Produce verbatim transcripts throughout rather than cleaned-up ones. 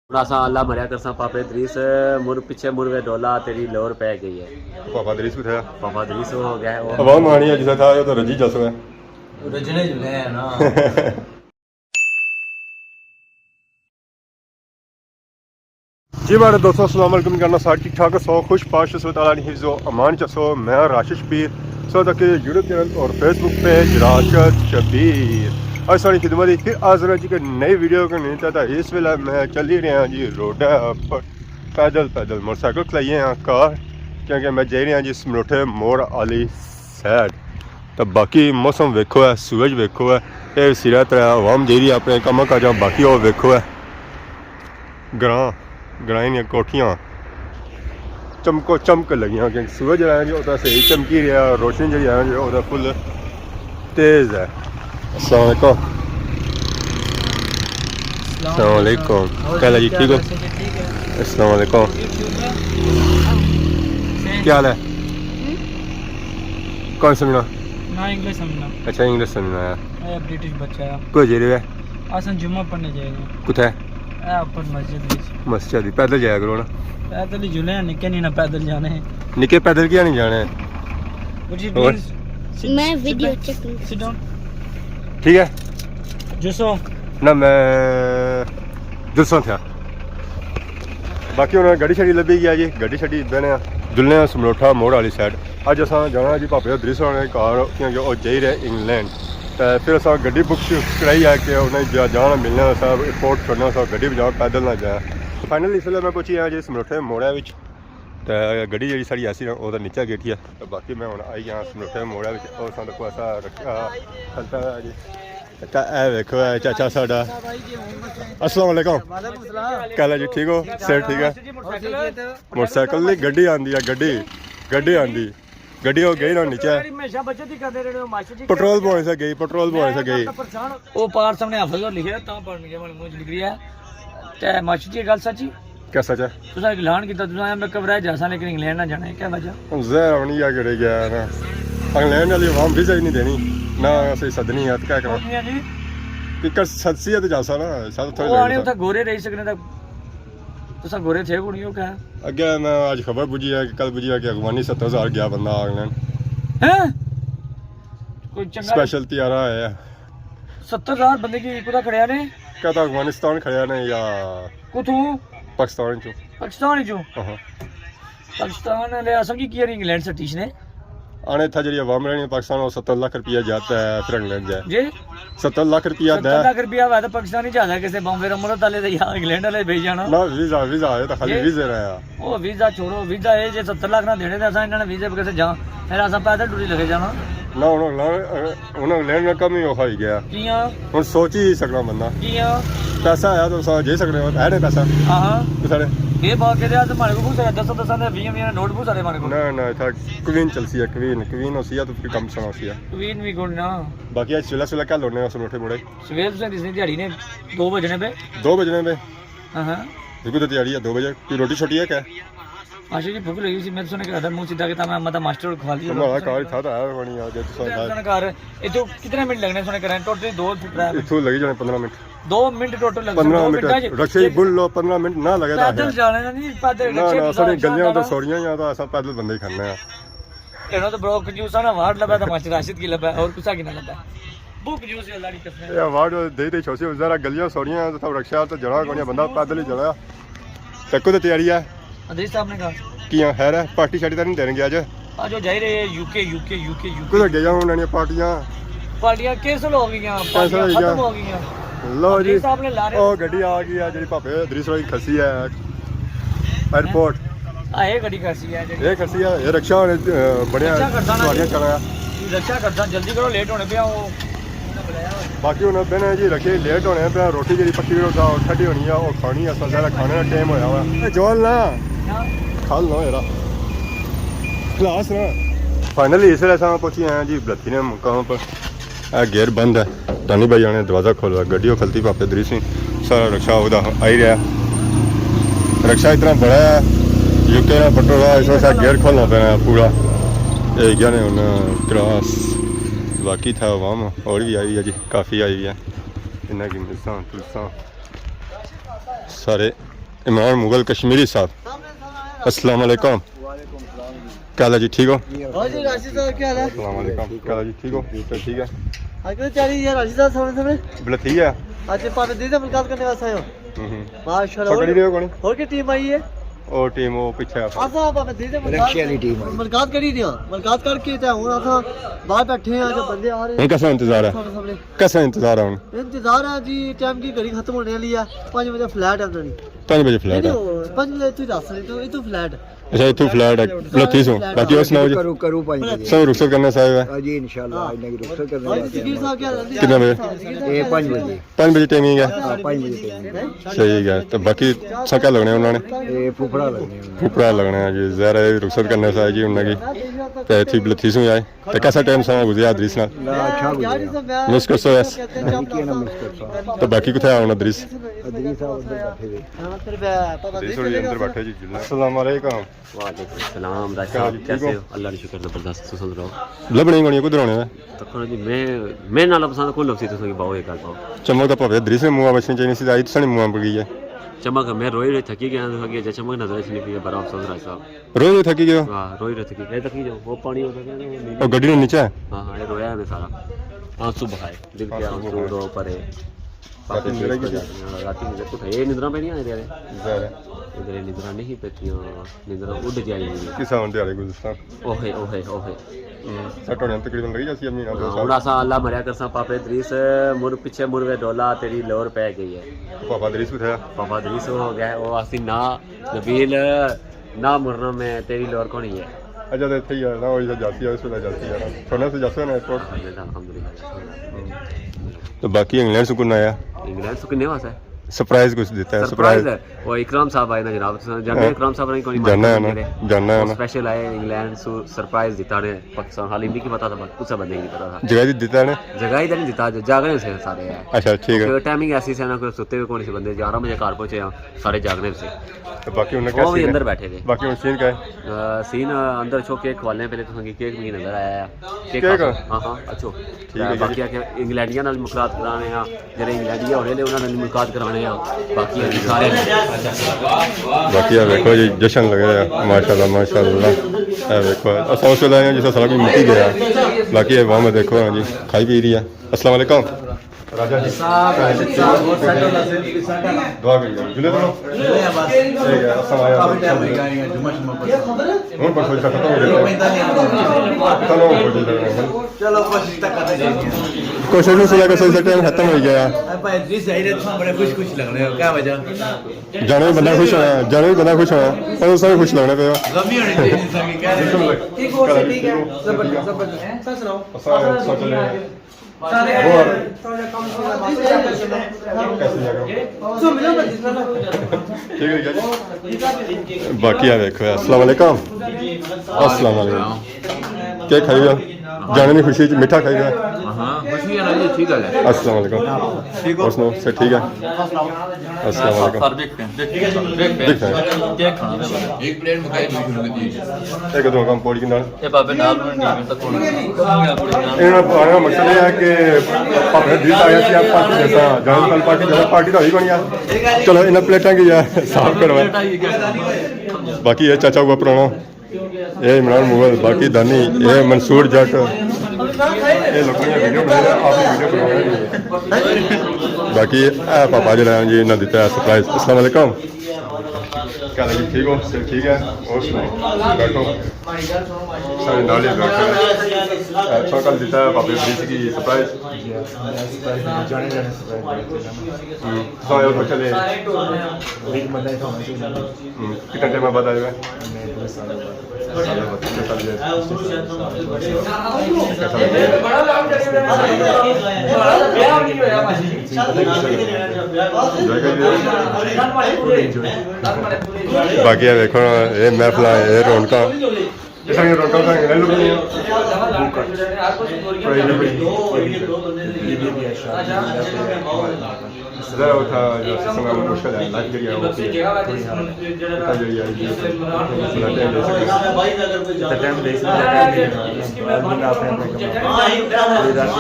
تھوڑا سا اللہ مریا کرساں پاپے ادریس، مر پچھے مر وے ڈولا، تیری لور پہ گئی ہے۔ پاپا ادریس کتھے آ؟ پاپا ادریس ہو گیا ہے، وہ عوام آنی ہے، جسے تھا تو رجی جسو ہے۔ رجنے جلے ہیں نا۔ جی ماڑے دوستو، السلام علیکم، کہنا سارے ٹھیک ٹھاک سو، خوش پاش سو، تعالیٰ نے حفظ و امان چ سو۔ میں راشد شبیر، سو تک یوٹیوب چینل اور فیس بک پیج راشد شبیر۔ اج ساری خدمت ہی پھر حاضر ہاں جی کہ نئی ویڈیو کو نہیں چاہتا۔ اس ویلے میں چلی رہا ہاں جی روڈ پر پیدل پیدل، موٹر سائیکل کھلائیے ہاں کار، کیونکہ میں جائی رہا ہاں جی سمروٹھے موڑ آلی سائیڈ۔ تو باقی موسم ویکھو ہے، سورج ویکھو ہے، اے سرا ترا عوام جائی رہی ہے اپنے کاماں کاجاں، باقی او ویکھو ہے گراں، گرائیں دیاں کوٹھیاں چمکو چمک لگیاں، کیونکہ سورج جیڑا ہے جی، او تاں صحیح چمکی رہیا، روشنی جیڑی ہے جی، او تاں فل تیز ہے۔ السلام علیکم۔ السلام علیکم۔ اور کیا حال ہے جی؟ ٹھیک ہو؟ ٹھیک ہے۔ السلام علیکم۔ ٹھیک ہے۔ کیا حال ہے؟ ہم؟ کون سمجھنا؟ نہ، انگلش سمجھنا۔ اچھا، انگلش سمجھنا ہے۔ اے برٹش بچہ ہے۔ کوئی جیڑے ہے؟ اساں جمعہ پڑھنے جائے ہیں۔ کتھے؟ اے اوپر مسجد وچ۔ مسجد وچ۔ پیدل جایا کرو نا۔ پیدل ہی جلے ہیں، نکے نہیں نہ پیدل جانے ہیں۔ نکے پیدل کیا نہیں جانے ہیں؟ What you اور؟ Doing? Sit, میں sit ویڈیو back. چیک کروں۔ Sit down. ٹھیک ہے۔ جسو۔ نہ، میں جلساں تھیا۔ باقی ہن گڈی شڈی لبھی گیا جی، گڈی شڈی بہنے آ۔ جلنے آ سمروٹھا موڑ آلی سائیڈ۔ اج اساں جانا جی پاپے ادریس ہوراں نے گھر، کیونکہ او جائی رہے انگلینڈ۔ تے پھر اساں گڈی بک شک کرائی ہے کہ انہیں جا-، جانا ملنا، اساں ایئرپورٹ چھوڑنا، اساں گڈی بجا پیدل نہ جایا۔ فائنلی اس ویلے میں پہنچی ہاں جی سمروٹھے موڑے وچ۔ تے گڈی جیڑی ساڑی ایسی نا، او تاں نیچے گیٹھی ہے۔ تے باقی میں ہن آئی گیا سمروٹھے موڑے وچ، او اساں تک ایسا رکھا کھلتا ہے جی۔ تے اے ویکھو، اے چاچا ساڈا۔ السلام علیکم۔ وعلیکم السلام۔ کیا حال ہے جی؟ ٹھیک ہو؟ صحت ٹھیک ہے؟ موٹر سائیکل نہیں، گڈی آندی ہے، گڈی، گڈی آندی۔ گڈی او گئی نا نیچے۔ ہمیشہ بچت ہی کرنے رہنے ہو ماشٹر جی۔ پٹرول پوانے سے گئی، پٹرول پوانے سے گئی۔ او پار سامنے حافظ اور لکھے، تاں پڑھ مجھے مجھے لکھ رہی ہے۔ تے ماشٹر جی، یہ گل سچ ہی؟ کیا سچ ہے؟ تساں اعلان کیتا، تساں آیا میں کوریج جاساں، لیکن انگلینڈ نہ جانا ہے، کیا وجہ؟ ہن ظاہر ہونی یا کہڑے گیا نا۔ انگلینڈ والی عوام ویزا ہی نہیں دینی، نہ اسے سدنی ہے، تے کیا کراں؟ کون ہے جی؟ کہ کر سدسی ہے تے جاساں نا، سد تھوڑے او آنے لگے اتھا گورے رہی سکنے تک۔ تساں گورے تھے کونی ہو کیا؟ اگے میں اج خبر بجھی ہے کہ کل بجھی ہے کہ افغانی ستر ہزار گیا بندہ انگلینڈ۔ ہیں؟ کوئی چنگا سپیشل طیارہ آیا ہے۔ ستر ہزار بندے کی کدا کھڑیا نے؟ کیا تھا افغانستان کھڑیا نے یا کتھوں؟ پاکستان چوں۔ پاکستان چوں؟ ہاں ہاں۔ پاکستان والے اساں کی کیا انگلینڈ سٹیش نے؟ آنے اتھا جڑی عوام رہنی ہے پاکستان، وہ ستر لاکھ روپیہ جاتا ہے، پھر انگلینڈ جائے۔ جی؟ ستر لاکھ روپیہ ستر لاکھ روپیہ ہوا تو پاکستانی جہاز ہے، کسے بامبے امرت والے تے یا انگلینڈ والے بھیج جانا۔ نہ، ویزا، ویزا آیا تو خالی جی؟ ویزے رہا۔ وہ ویزا چھوڑو، ویزا ہے جے ستر لاکھ نہ دینے تے اساں انہاں نے ویزے کسے جا، پھر اساں پیدل ٹری لگے جانا۔ نہ، انہاں انگلینڈ، انہاں انگلینڈ میں کم ہی اوکھا ہوئی گیا۔ کیاں؟ ہن سوچ ہی سکنا بندہ۔ کیاں؟ پیسہ آیا تو سا جائی سکنے ہو، ہے نہیں پیسہ؟ ہاں۔ تو سارے یہ بات کہ تے ماڑے کو بہت سارے دس دس دے، ویہہ ویہہ نوٹ بہت سارے ماڑے کو۔ نہ، نہ، اتھا کوین چلسی ہے، کوین، کوین ہوسی ہے تو پھر کم سنا ہوسی ہے۔ کوین بھی کون نا۔ باقی اج سویلا سویلا کیا لونے ہو سمروٹھے موڑے؟ سویل تساں دسنے دیہاڑی نے دو بجنے پہ۔ دو بجنے پہ؟ ہاں ہاں۔ بالکل تو دیہاڑی ہے دو بجے۔ کوئی روٹی شوٹی ہے کیا؟ ماشٹر جی بھوک لگی سی، میں تساں نے گھر دا منہ سیدھا کیتا، میں متا ماسٹر کو کھوا لیا۔ ہمارا گھر تھا تو ہے بنی آ گیا تساں گھر۔ تساں نے گھر، اتھوں کتنے منٹ لگنے سونے کرنے؟ ٹوٹلی دو ترے منٹ۔ اتھوں لگی جانے پندرہ منٹ۔ دو منٹ ٹوٹل لگنے، پندرہ دو منٹ۔ منٹاں چ رکشے بل لو، پندرہ منٹ نہ لگے تو پیدل ہے۔ جانے نہیں، پیدل نہ، رکشے نہ، بل ساڑی لو، گلیاں تو جانا۔ سوڑیاں یا تو اساں پیدل بندے ہی کھڑنے آں۔ اینو تو برو کنجوسا نا وارڈ لبا تو ماسٹر راشد کی لبا، اور کسا کی نہ لبا۔ بہت کنجوس ہے اللہ کی قسم۔ یہ وارڈ دے دے چھوسی، ذرا گلیاں سوڑیاں تو رکشا تو جڑا کوئی بندہ پیدل ہی جڑا۔ تے کدے تیاری ہے؟ ادریس صاحب نے کہا۔ کیاں خیر ہے؟ پارٹی شارٹی تو نہیں دینے گیا اج؟ اج وہ جائی رہے ہیں یو کے، یو کے، یو کے، یو کے۔ کدے گئے ہوں انہاں نے پارٹیاں؟ پارٹیاں کینسل ہو گئیاں، کینسل پارٹیاں ہو گئیاں۔ ختم ہو گئیاں۔ لو جی، ادریس صاحب نے لارے۔ او گڈی آ گئی ہے جیڑی پاپے ادریس رائی کھسی ہے ایئرپورٹ۔ آ، یہ گڈی کھسی ہے جیڑی۔ یہ کھسی ہے، یہ رکشا ہونے، آ، بڑے رکشا کرتا نا سواریاں جی۔ چلا۔ رکشا کرتا، جلدی کرو، لیٹ ہونے پیا وہ۔ باقی ہن بہنے جی رکھے لیٹ ہونے پہ، روٹی جیڑی پکی ہوئی ٹھڈی ہونی ہے، وہ کھانی ہے، اساں زیادہ کھانے کا ٹائم ہویا ہوا۔ اے جوال نا۔ کھا لو یارا۔ کلاس نا۔ فائنلی اس ویلے اساں پہنچی آئے ہیں جی بلتھی نے مقام پر۔ اے گیٹ بند ہے۔ دانی بھائی آنے دروازہ کھولوا، گڈی وہ کھلتی پاپے دری سی۔ سارا رکشا وہ آئی رہا۔ رکشا اتنا بڑا ہے، یو کے نا پٹرول ہے، اس واسطے گیٹ کھولنا پینا ہے پورا۔ اے گیا نے ہن کراس۔ باقی تھا عوام اور بھی آئی ہوئی ہے جی، کافی آئی ہوئی ہے۔ انہاں کی ملساں تلساں۔ سارے عمران مغل کشمیری صاحب، السلام علیکم۔ وعلیکم السلام جی۔ کیا حال ہے جی، ٹھیک ہو؟ ہاں جی، راشد صاحب، کیا حال ہے؟ السلام علیکم۔ کیا حال ہے جی، ٹھیک ہو؟ سب ٹھیک ہے؟ اگلے چاری یار راشد صاحب، سامنے سامنے۔ بلا ٹھیک ہے؟ اچھا، پاپے دی سے ملاقات کرنے واسطے آئے ہو؟ ہوں ہوں۔ ماشاءاللہ۔ سب اور، کڑی رہے ہو کون؟ اور کی ٹیم آئی ہے؟ اور ٹیم وہ پیچھے آ۔ اساں پاپے دی سے ملاقات، رکشے والی ٹیم آئی۔ ملاقات کری رہے ہو؟ ملاقات کر کے تے ہن اساں باہر بیٹھے ہیں، جو بندے آ رہے ہیں۔ ہن کسا انتظار ہے؟ سامنے سامنے۔ کسا انتظار ہے ہن؟ انتظار ہے جی، ٹائم کی گھڑی ختم ہونے والی ہے، پانچ بجے فلائٹ ہے انہاں نی۔ پانچ بجے فلائٹ ہے؟ نہیں، پانچ بجے تو دس نہیں، تو، تو فلائٹ۔ اچھا، اتھوں فلائٹ ہے، لتھی سوں۔ باقی اور سناؤ جی؟ کرو، کرو پانچ بجے۔ سب رخصت کرنے صاحب ہے؟ ہاں جی، انشاءاللہ، ہاں۔ انہاں کی رخصت کرنے۔ ہاں جی، سکیر صاحب، کیا حال ہے؟ کتنے بجے؟ اے پانچ بجے۔ پانچ بجے ٹائمنگ ہے؟ ہاں، پانچ بجے ٹائمنگ ہے۔ صحیح ہے۔ تو باقی سا کیا لگنے انہاں نے؟ اے پھوپھڑا لگنے انہاں نے۔ پھوپھڑا لگنے ہیں جی، ظاہر ہے رخصت کرنے صاحب جی انہاں کی۔ تے اتھی لتھی سوں آئے۔ تے کیسا ٹائم سا گزریا ادریس نال؟ نہ، اچھا گزریا۔ مس کرسو یس؟ نہیں، کیا نہ مس کرسو۔ تو باقی کتھے آ ہن ادریس؟ ادریس صاحب ادھر بیٹھے ہوئے۔ ادریس ہوری اندر بیٹھے جی، جلنا۔ السلام علیکم۔ وعلیکم السلام، راج صاحب، کیا حال ہے؟ کیسے ہو؟ اللہ کا شکر، زبردست، تساں سناؤ۔ لبنے کونی، کدھر ہونے ہو؟ تکو جی، میں، میں نال پسند کون لبسی، تساں کی باؤ ایک گل پاؤ۔ چمک تو پاوے ادریس نے منہ وچ نہیں چاہیے سی، آئی تساں نے منہ پر گئی ہے۔ چمک، میں روئی روئی تھکی گیا، تساں کی اچھا چمک نظر اچ نہیں پئی، برا افسوس راج صاحب۔ روئی روئی تھکی گئے ہو؟ ہاں، روئی روئی تھکی، اے تھکی جو، وہ پانی ہوتا ہے نا، وہ نیلی۔ او گڈی نے نیچے ہے؟ ہاں، ہاں، یہ رویا ہے سارا۔ آنسو بہائے، دل کے آنسو آنسو بہائے۔ رو پڑے۔ رات نندر کی؟ رات نندر کتھے؟ یہ نندراں پہ نہیں آنے دے رہے۔ ظاہر ہے۔ ادھر یہ نندراں نہیں پیتیاں، نندراں اڈ جائی۔ کسا ہن دیہاڑے گزرساں؟ اوہے، اوہے، اوہے۔ ہوں، سیٹ ہونے تقریباً لگی جاسی مہینہ دو ہاں، سال۔ ہن اساں اللہ مریا کرساں، پاپے ادریس مر پیچھے مر وے ڈولا، تیری لور پہ گئی ہے۔ پاپا ادریس کتھے ہے؟ پاپا ادریس ہو گیا، وہ آسی نا نبیل۔ نہ مرنا میں تیری لور کونی ہے۔ اچھا، تے اتھے ہی ہے نا، وہی تو جاسی ہے، اس ویلے جاسی ہے نا۔ چھوڑنے سے جاسی ہے نا ایئرپورٹ۔ الحمدللہ، الحمدللہ۔ تو باقی انگلینڈ سے کون آیا؟ انگلینڈ سے کنے واسطے؟ سرپرائز کچھ دیتا ہے، سرپرائز۔ سرپرائز۔ وہ اکرام صاحب آئے نا جناب، تساں جاننے ہاں۔ اکرام صاحب نے کونی؟ جاننا ہے نا، جاننا ہے وہ نا۔ اسپیشل آئے انگلینڈ سے سرپرائز دیتا نے پاکستان، حالی نہیں پتا تھا، کسے بندے نہیں پتا تھا۔ جگہ دی دیتا نے؟ جگہ ہی تو نہیں دیتا، جو جاگنے سے سارے ہیں۔ اچھا، ٹھیک ہے۔ ٹائمنگ ایسی سے نا، کوئی ستے ہوئے کون سے بندے، گیارہ بجے گھر پہنچے ہاں۔ سارے جاگنے سے۔ تے باقی انہیں کیا وہ بھی سین ہے؟ اندر بیٹھے تھے۔ باقی ہن سین کیا ہے؟ آ، سین، آ، اندر چھوکے کھوالنے پہلے تساں کی کیک بھی نظر آیا ہے۔ کیک کیک؟ کھا سکتے۔ ہاں، ہاں، اچھو۔ ٹھیک ہے جی۔ باقی آ کہ انگلینڈیاں نال ملاقات کرانے ہاں، جڑے انگلینڈی ہونے نے انہاں نال ملاقات کرانے ہاں۔ باقی سارے باقی یہ دیکھو جی، جشن لگا ہے، ماشاءاللہ، ماشاءاللہ۔ یہ دیکھو، اساں اس ویلے آئے ہیں جس طرح سارا کچھ مکی گیا۔ باقی یہ عوام دیکھو ہاں جی، کھائی پی رہی ہے۔ السلام علیکم۔ راجہ جی۔ صاحب، صاحب، بہت سیٹ ہونا، سیٹ بھی سیٹ ہے۔ دعا کریے۔ جلے تو؟ جلے ہیں بس۔ ٹھیک ہے، السلام علیکم۔ کافی ٹائم ہو گیا ہے، جمعہ شمعہ پر۔ ہن پر سوچ ختم ہو گیا۔ پینتالیس۔ ختم ہو گیا۔ چلو، کوشش تک کرتے جائیں گے۔ کوشش نہیں سنا کہ سوچ ٹائم ختم ہو گیا۔ اے بھائی، جی صحیح رہے، تساں بڑے خوش خوش لگ رہے ہو، کیا وجہ؟ جانے بھی بندہ خوش ہونا، جانے بھی بندہ خوش ہونا، اور اس سے بھی خوش لگنا پیا۔ غمی ہونی چاہیے انسان کی، کیا ہے؟ بالکل۔ ٹھیک ہو، ٹھیک ہے۔ زبردست، زبردست۔ سناؤ۔ سارے سوچ لے۔ اور کیسے جا رہے ہو؟ ٹھیک ہے جی۔ باقی آ دیکھو، السلام علیکم۔ السلام علیکم۔ کیا کھائی ہو؟ جانے نی خوشی چ میٹھا کھائی ہو؟ ہاں، خوشی ہے نا جی، اچھی گل ہے۔ السلام علیکم۔ ٹھیک ہو؟ اور سناؤ، سب ٹھیک ہے؟ السلام علیکم۔ سر، دیکھتے ہیں، دیکھتے ہیں، دیکھتے ہیں۔ کیک کھانا ہے۔ ایک پلیٹ مکائی دوسری لوگ دی۔ ایک دو کم پوڑی نال۔ اے بابے نال انہوں نے ٹیم تک ہونا۔ انہاں دا آنے دا مقصد یہ ہے کہ پاپے دی آیا سی، آپ پارٹی جیسا، جان کل پارٹی جیسا، پارٹی تو ہی بنی ہے۔ چلو، انہاں پلیٹاں کی ہے، صاف کروا۔ پلیٹاں ہی کیا؟ باقی یہ چاچا ہوا پرانا، یہ عمران مغل، باقی دانی، یہ منصور جٹ، یہ لوگوں نے ویڈیو بنا رہے ہیں، آپ نے ویڈیو بنا رہے ہیں۔ باقی اے پاپا جڑا ہے جی، انہاں دیتا ہے سرپرائز۔ السلام علیکم۔ کیا حال ہے جی؟ ٹھیک ہو؟ سب ٹھیک ہے؟ اور سناؤ؟ بیٹھو۔ سارے نال ہی بیٹھو۔ اچھا، کل دیتا ہے پاپے پولیس کی سرپرائز۔ جی ہاں، سرپرائز، جانے جانے سرپرائز۔ ہوں۔ سارے اور چلے۔ عید مدد ہے تو ہم۔ ہوں۔ کتنا ٹائم بعد آئے ہوئے؟ میں پورے سال بعد۔ سال بعد۔ کتنے سال ہوئے؟ کیسا لگا؟ انجوائے کر لیا؟ باقی یہ دیکھو نا، یہ محفلاں، یہ رونقاں۔ اس طرح کی رونقاں تو انگلینڈ میں نہیں ہیں۔ پڑھائی بھی بڑی۔ ذرا وہ تھا جو سسٹم ہے، وہ مشکل ہے، لگ گیا وہ۔ اتنا جو یہ آئی جی، اتنا ٹائم لے سکتے۔ اتنا ٹائم لے سکتے، ٹائم نہیں لگا۔ آدمی نے اپنے اپنے کمرے میں۔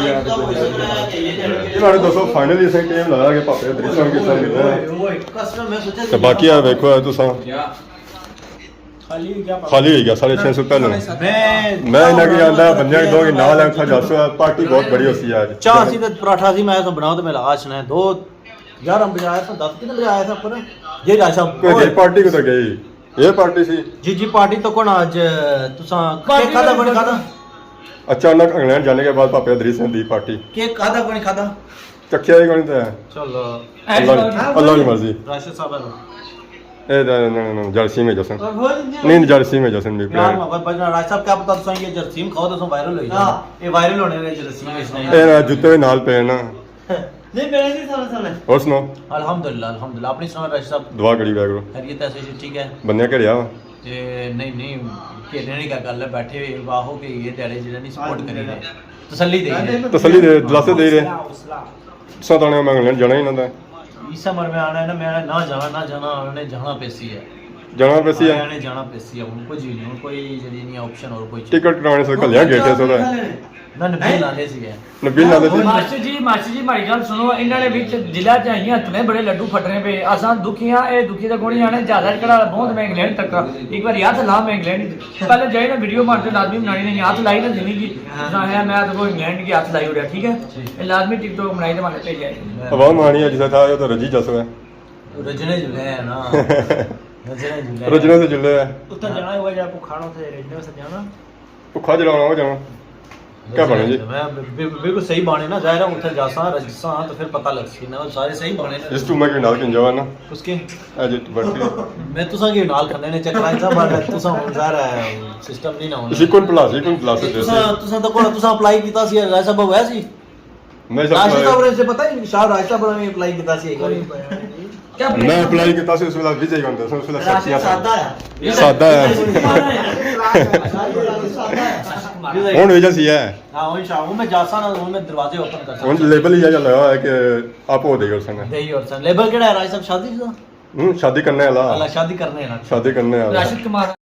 یہ رات کی یاد ہے۔ یہ ہمارے دوستو، فائنلی اسے ٹائم لگا کہ پاپے دریسم کے ساتھ ملنا ہے۔ تو باقی ہے، دیکھو ہے تساں۔ خالی ہوئی گیا، خالی ہوئی گیا، ساڑھے چھ سو پہلے۔ میں میں انہاں کی آندا، بندیاں کی دو کے نال ہے، اتھا جاسو ہے، پارٹی بہت بڑی ہوسی ہے اج۔ چاہ سی تے پراٹھا سی، میں تو بناؤ تے میں لگا چھنا ہے۔ دو یار ہم بجا آیا تھا، دس کتنے بجے آیا تھا پر یہ راج صاحب کوئی اور گئی پارٹی کو تو گئی۔ یہ پارٹی سی۔ جی جی، پارٹی تو کون اج تساں پارٹی کیک کھادا، تو کون کھادا؟ اچانک انگلینڈ جانے کے بعد پاپے ادریس نے دی پارٹی۔ کیک کھادا کون کھادا؟ چکھیا ہی کون تے۔ چلو۔ اللہ، اللہ کی مرضی۔ راشد صاحب ہے۔ اے تے نہ، نہ، نہ، جرسی میں جسن۔ نہیں، جرسی میں جسن بھی پیار پلان۔ محبت بچنا، راج صاحب، کیا پتہ تساں یہ جرسیم کھاؤ تو تساں وائرل ہوئی جاؤ۔ ہاں۔ یہ وائرل ہونے نے جرسیم اس نے۔ اے نا، جوتے دے نال پے نا۔ نہیں، میرے نہیں سارے سارے۔ اور سناؤ؟ الحمدللہ، الحمدللہ۔ اپنی سناؤ راج صاحب؟ دعا کری پیا کرو۔ خیریت ہے، سب ٹھیک ہے؟ بندیاں گھڑیا وا؟ اے نہیں، نہیں، گھیرنے نی کیا گل ہے، بیٹھے ہوئے واہ ہو کہ یہ دیہڑے جڑے نہیں سپورٹ کری رہے۔ تسلی دے رہے۔ تسلی دے، دلاسے دے رہے۔ حوصلہ، حوصلہ۔ تساں تاں آخیا میں انگلینڈ جانا ہی نہ تھا۔ اس عمر میں آنا ہے نا، میں آنا نہ جانا، نہ جانا، آنا نے جانا پیسی ہے۔ جانا پیسی ہے؟ آنا نے جانا پیسی ہے، ہن کچھ بھی نہیں، ہن کوئی جڑی نہیں آپشن اور کوئی چیز۔ ٹکٹ کٹانے سے گھلیا گیٹ ہے سودا۔ نہ، نبیل نالے سی ہے۔ نبیل نالے سی۔ ماسٹر جی، ماسٹر جی، ہماری گل سنو، انہاں نے وچ ضلع تے آئیاں اتنے بڑے لڈو پھٹ رہے پے، اساں دکھیاں، اے دکھی تے کوئی نہیں آنے، جہازہ کڑا بہت میں انگلینڈ تک، ایک بار ہاتھ لا میں انگلینڈ، پہلے جائی نا ویڈیو بناتے لازمی بنانی نہیں، ہاتھ لائی نا زمین کی، تساں آخیا میں تے کوئی انگلینڈ کی ہاتھ لائی اڑیا، ٹھیک ہے؟ اے لازمی ٹک ٹاک بنائی تے مانے بھیجیا جی۔ عوام آنی ہے جسے تھا، یہ تو رجی جسو ہے۔ رجنے جلے ہیں نا۔ رجنے جلے ہیں۔ رجنے سے جلے ہیں۔ اتھا جانا ہوا جا کو کھانا تھے، رجنے سے جانا۔ بھکھا جلانا ہو جانا۔ کیا بنے جی؟ میں بل-، بل-، بالکل صحیح بانے نا، ظاہر ہے اتھے جاساں، رجساں تو پھر پتہ لگسی نا، سارے صحیح بانے نا۔ اس تو میں کے نال کن جاوا نا۔ اس کے؟ اے جی، بس۔ میں تساں کے نال کھنے نے چکر آئیں سا، پر تساں ہن ظاہر ہے سسٹم نہیں نہ ہونا۔ اسی کون پلاس، اسی کون پلاس دے تساں، تساں تو کون، تساں اپلائی کیتا سی، راج صاحب ہویا سی؟ میں سب راشد صاحب نے سے پتہ ہے، شاہ راج صاحب نے اپلائی کیتا سی ایک بار۔ کیا میں اپلائی کیتا سی اس ویلے ویزا ہی بندا سی، اس ویلے راشد ساتھی سادہ ہے۔ سادہ ہے۔ ہن ویزا سی ہے۔ ہاں، ہن شاہ، ہن میں جاساں نا، ہن میں دروازے اوپن کرساں۔ ہن لیبل ہی ایہا لگا ہوا ہے کہ آپ ہو دے کر سن۔ دے ہی اور سن۔ لیبل کیڑا ہے راج صاحب؟ شادی دا؟ ہوں، شادی کرنے والا۔ اللہ، شادی کرنے والا۔ شادی کرنے والا۔ راشد کمار۔